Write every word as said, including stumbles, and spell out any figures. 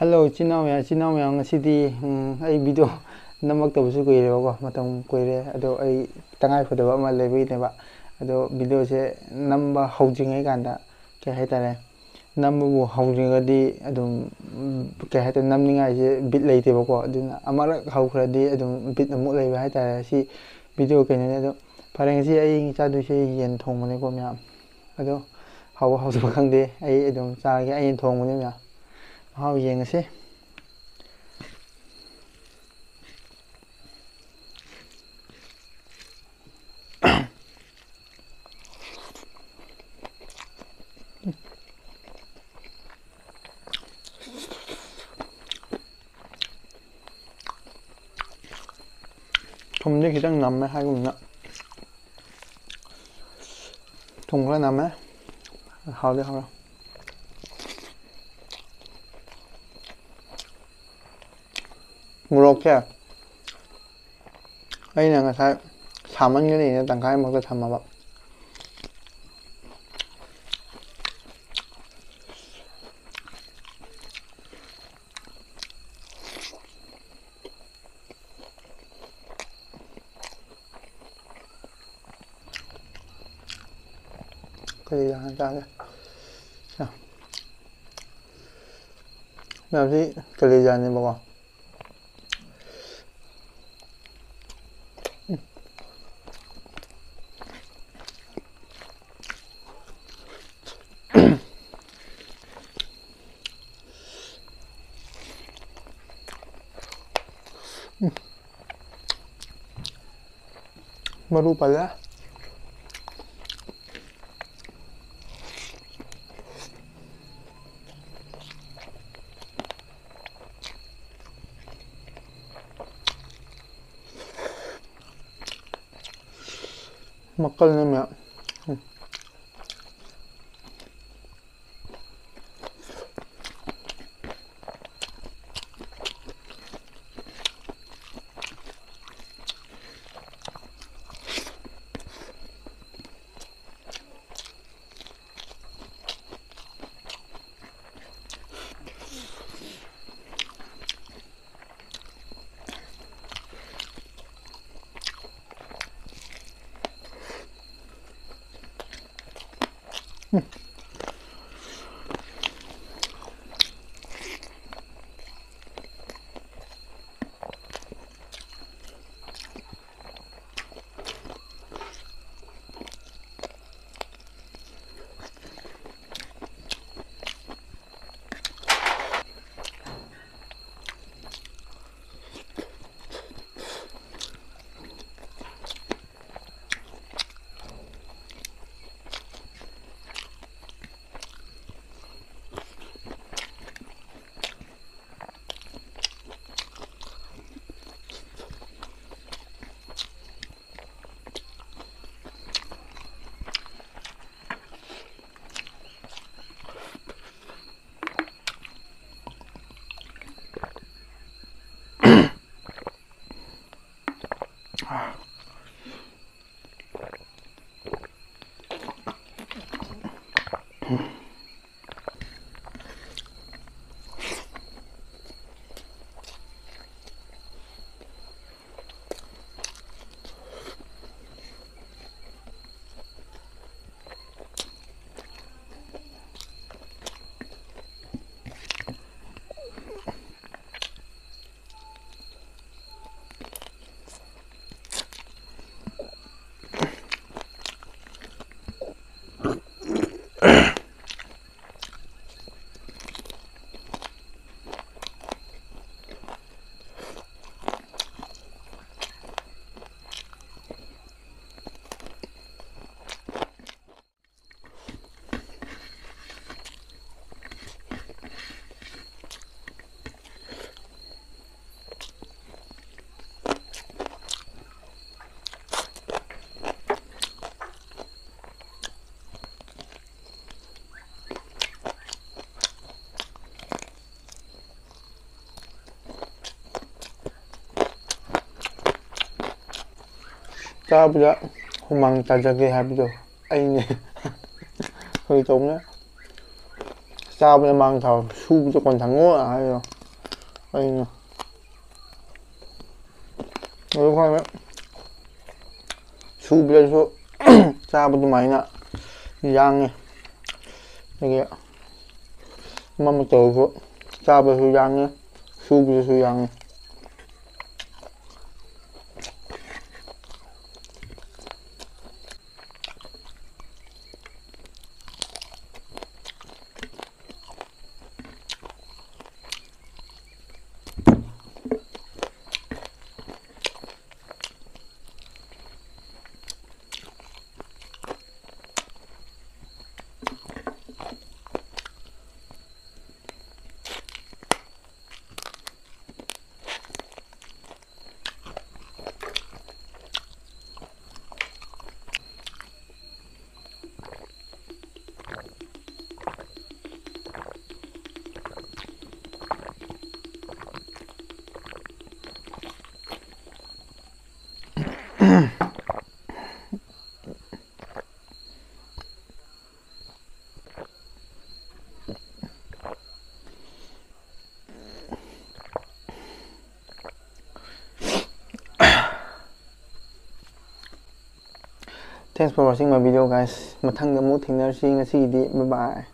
Hello ꯏꯆꯤꯟ ꯏꯅꯥꯎ ꯃꯌꯥꯝ, ꯏꯆꯤꯟ ꯏꯅꯥꯎ ꯃꯌꯥꯝ, ꯉꯁꯤꯗꯤ, ꯎꯝ, ꯑꯩ ꯚꯤꯗꯤꯑꯣ ꯅꯝꯃꯛꯇꯕꯁꯨ ꯀꯨꯏꯔꯦꯕꯀꯣ, ꯃꯇꯝ ꯀꯨꯏꯔꯦ꯫ ꯑꯗꯣ ꯑꯩ ꯇꯉꯥꯏ ꯐꯗꯕ ꯑꯃ ꯂꯩꯕꯒꯤꯅꯦꯕ꯫ ꯑꯗꯣ ꯚꯤꯗꯤꯑꯣꯁꯦ ꯅꯝꯕ ꯍꯧꯗ꯭ꯔꯤꯉꯩ ꯀꯥꯟꯗ, ꯀꯩ ꯍꯥꯏꯇꯥꯔꯦ, ꯅꯝꯕꯕꯨ ꯍꯧꯗ꯭ꯔꯤꯉꯩꯗꯤ ꯑꯗꯨꯝ, ꯎꯝ, ꯀꯩ ꯍꯥꯏꯇꯥꯔꯦ, ꯅꯝꯅꯤꯡꯉꯥꯏꯁꯦ ꯕꯤꯠ ꯂꯩꯇꯦꯕꯀꯣ꯫ ꯑꯗꯨꯅ ꯑꯃꯔꯛ ꯍꯧꯈ꯭ꯔꯗꯤ ꯑꯗꯨꯝ ꯕꯤꯠ ꯑꯃꯨꯛ ꯂꯩꯕ ꯍꯥꯏꯇꯥꯔꯦ꯫ ꯁꯤ ꯚꯤꯗꯤꯑꯣ ꯀꯩꯅꯣꯅꯦ꯫ ꯑꯗꯣ ꯐꯔꯦ, ꯉꯁꯤ ꯑꯩ ꯆꯥꯗꯣꯏꯁꯦ ꯌꯦꯟ ꯊꯣꯡꯕꯅꯦꯀꯣ ꯃꯌꯥꯝ꯫ ꯑꯗꯣ ꯍꯥꯎꯕ ꯍꯥꯎꯇꯕ ꯈꯪꯗꯦ, ꯑꯩ ꯑꯗꯨꯝ ꯆꯥꯔꯒꯦ꯫ ꯑꯩ ꯌꯦꯟ ꯊꯣꯡꯕꯅꯦ ꯃꯌꯥꯝ, ꯃꯍꯥꯎ ꯌꯦꯡꯉꯁꯤ꯫ ꯊꯨꯝꯗꯤ ꯈꯤꯇꯪ ꯅꯝꯃꯦ ꯍꯥꯏꯒꯨꯝꯅ꯫ ꯊꯨꯝ ꯈꯔ ꯅꯝꯃꯦ꯫ ꯍꯥꯎꯗꯤ ꯍꯥꯎꯔꯦ꯫ ꯃꯣꯔꯣꯛꯁꯦ ꯑꯩꯅ ꯉꯁꯥꯏ ꯁꯥꯃꯟꯒꯅꯤꯅ ꯇꯪꯈꯥꯏꯃꯨꯛꯇ ꯊꯝꯃꯕ꯫ ꯀꯔꯤ ꯍꯥꯟꯅ ꯆꯥꯒꯦ? ꯁꯦ꯫ ꯃꯌꯥꯝꯁꯤ ꯀꯂꯦꯖꯥꯅꯦꯕꯀꯣ꯫ ꯃꯔꯨ ꯄꯜꯂꯦ꯫ ꯃꯀꯜꯅꯦ ꯃꯌꯥꯝ꯫ ꯆꯥꯕꯗ ꯍꯨꯃꯥꯡ ꯇꯥꯖꯒꯦ ꯍꯥꯏꯕꯗꯣ ꯑꯩꯅꯦ꯫ ꯐꯥꯒꯤ ꯇꯧꯕꯅꯦ꯫ ꯆꯥꯕꯗ ꯃꯥꯡ ꯊꯥꯎ, ꯁꯨꯕꯗ ꯀꯣꯟꯊꯪꯉꯣ ꯍꯥꯏꯗꯣ ꯑꯩꯅꯦ꯫ ꯑꯗꯨ ꯈꯪꯗꯦ, ꯁꯨꯕꯗꯁꯨ ꯆꯥꯕ ꯑꯗꯨꯃꯥꯏꯅ ꯌꯥꯡꯉꯦ꯫ ꯑꯗꯒꯤ ꯑꯃ ꯑꯃ ꯇꯧꯔꯁꯨ ꯆꯥꯕꯁꯨ ꯌꯥꯡꯉꯦ, ꯁꯨꯕꯗꯁꯨ ꯌꯥꯡꯉꯦ꯫ Thanks for watching my video, guys. ꯃꯊꯪꯗ ꯑꯃꯨꯛ ꯊꯦꯡꯅꯔꯁꯤ꯫ ꯉꯁꯤꯒꯤꯗꯤ bye bye꯫